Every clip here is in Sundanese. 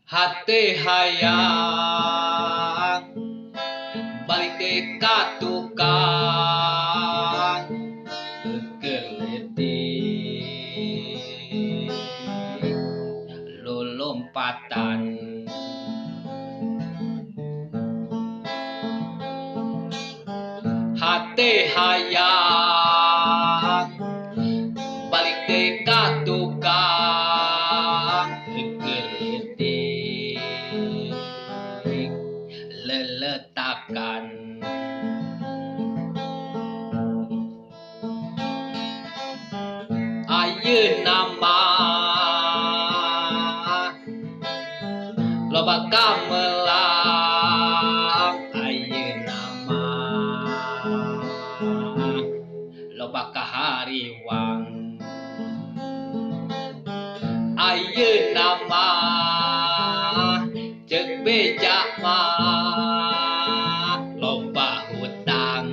Hate hayang balik deui ka tukang keur leutik lolompatan. Hate hayang balik deui ka tukang keur leutik leletakan. Ayeuna mah loba kamelang, ayeuna mah loba kahariwang. Ayeuna mah ceuk beja mah loba hutang,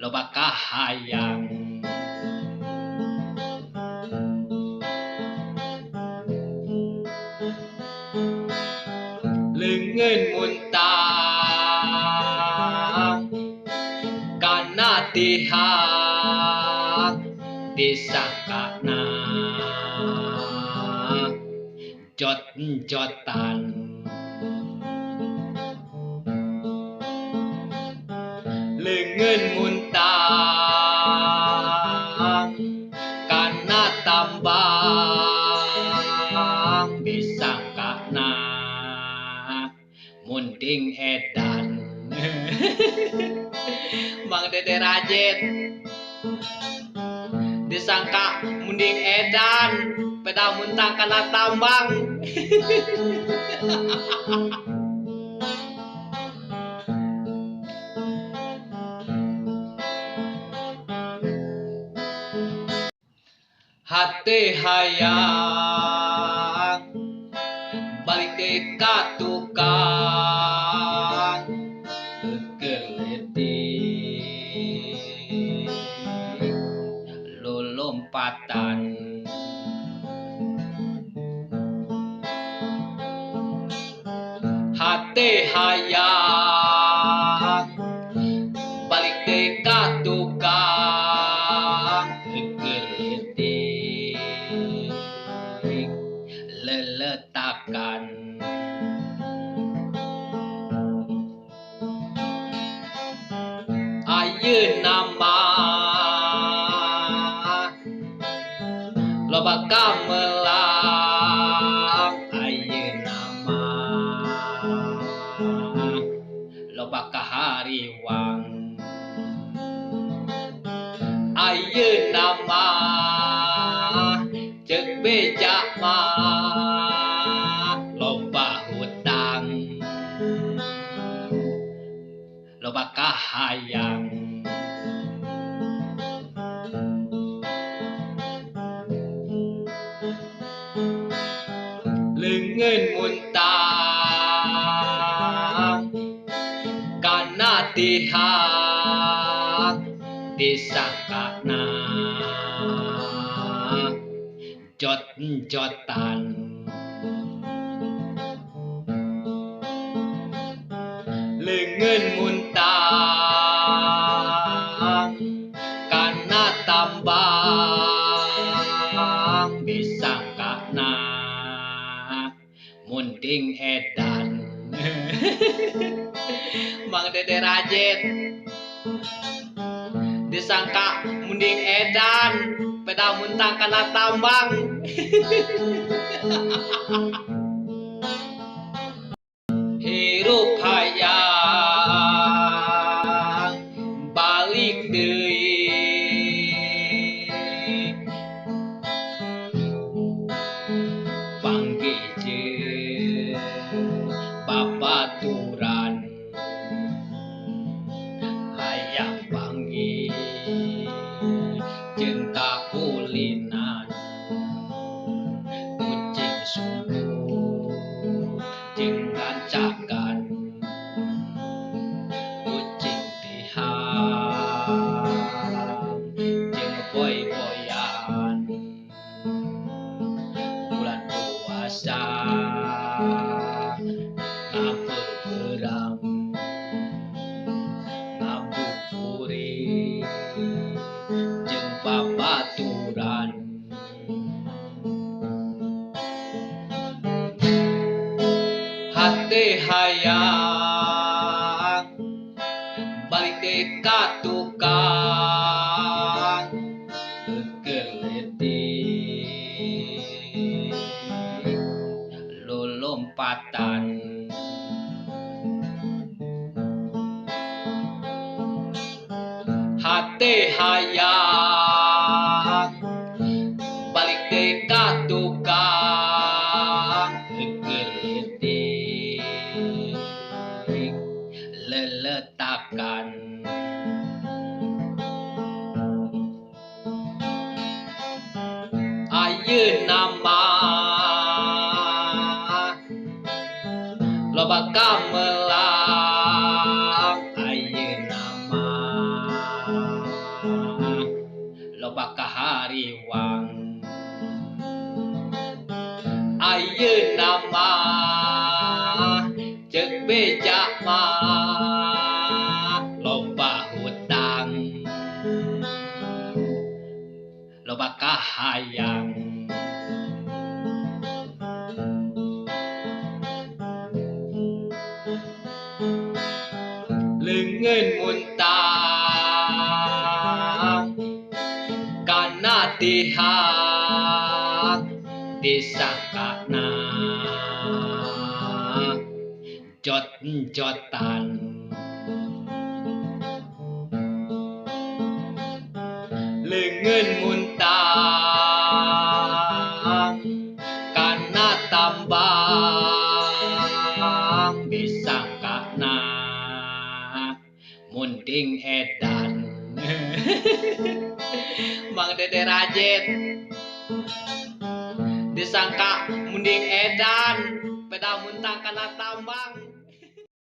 loba kahayang. Leungeun muntang kana tihang disangkana jot-jotan. Leungeun muntang kana tambang disangkana munding edan. Mang Dede Rajet disangka munding edan peda muntang kana tambang. Hate hayang balik deui ka tukang keur leutik lolompatan. Hate hayang balik deui ka tukang keur leutik leletakan. Ayeuna mah loba kamelang, ayeuna mah loba kahariwang. Ayeuna mah ceuk beja mah loba hutang, loba kahayang. Leungeun muntang kana tihang disangkana jot-jotan. Leungeun muntang kana tambang disangkana munding edan. Mang Dede Rajet disangka munding edan peda muntang kana tambang. Hirup hayang balik deui panggih jeung babaturan, hayang panggih jeung kakulinan. Kucing sumput jeung rancakan. biasa ngabeberam ngabuburit jeung babaturan. Hate hayang balik deui ka tukang keur leutik lolompatan. Hate hayang balik deui ka tukang keur leutik leletakan. Ayeuna mah loba kamelang, ayeuna mah loba kahariwang. Ayeuna mah ceuk beja mah loba hutang loba kahayang. Leungeun muntang kana tihang disangkana jot-jotan. Leungeun muntang kana tambang disangkana munding edan. Mang Dede Rajet disangka munding edan, peda muntang kana tambang.